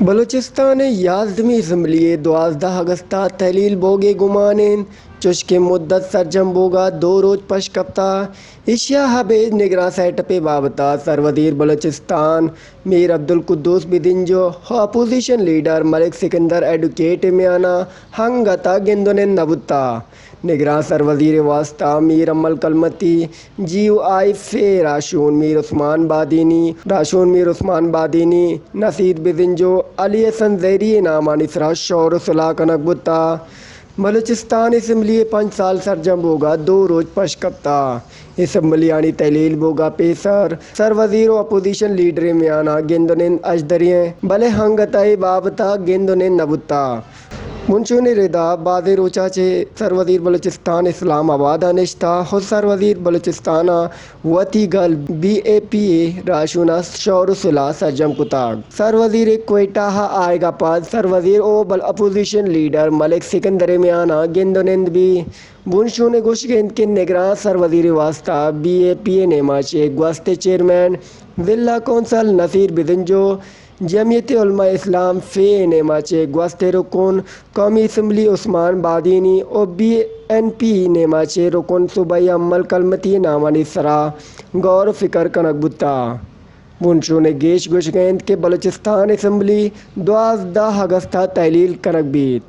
بلوچستان ءِ یازدمی اسمبلی ءِ دوازدہ اگست ءَ تحلیل بوگ ءِ گمان انت، چوشکہ مدت سرجم بوگ ءَ دو روچ پش کپتہ۔ ایشی ءَ ابید نگراں سیٹ اپ ءِ بابت ءَ سروزیر بلوچستان میر عبدالقدوس بزنجو ءُ اپوزیشن لیڈر ملک سکندر ایڈوکیٹ ءِ میان ءَ ہنگت ءَ گند ءُ نند نہ بوتہ۔ نگراں سروزیر ءِ واستہ میر امل کلمتی، جی یو آئی فے راہشون میر عثمان بادینی، راہشون میر عثمان بادینی، نصیر بزنجو، علی حسن زہری ءِ نامانی سرا شور ءُ صلاح کنگ بوتہ۔ بلوچستان اسمبلی ءِ پنچ سال سرجم بوگ ءَ دو روچ پش کپتہ۔ اسمبلیانی تحلیل بوگ ءَ پیسر سروزیر ءُ اپوزیشن لیڈر ءِ میان ءَ گند ءُ نند اژدری انت، بلے ہنگت ءَ اے بابت ءَ گند ءُ نند نہ بوتہ۔ بنشون ءِ ردا بازیں روچ ءَ چہ سروزیر بلوچستان اسلام آباد ءَ نشتہ ءُ سروزیر بلوچستان ءَ وتی گل بی اے پی ءِ راہشون ءَ شور ءُ صلاح سرجم کتگ۔ سروزیر ءِ کوئٹہ ءَ آیگ ءَ پد سروزیر ءُ بل اپوزیشن لیڈر ملک سکندر ءِ میان ءَ گند ءُ نند بیت۔ بنشون ءِ گوشگ انت کہ نگراں سروزیر ءِ واستہ بی اے پی ءِ نیمگ ءَ چہ گوست ءِ چیئرمین ضلع کونسل نصیر بزنجو، جمعیت علماء اسلام فے ءِ نیمگ ءَ چہ گوست ءِ رکن قومی اسمبلی عثمان بادینی ءُ بی این پی نیمگ ءَ چہ رکن صوبائی امل کلمتی ءِ نامانی سرا غور ءُ فکر کنگ بوتہ۔ بنشون ءِ گیش گوشگ انت کہ بلوچستان اسمبلی دوازدہ اگست ءَ تحلیل کنگ بیت۔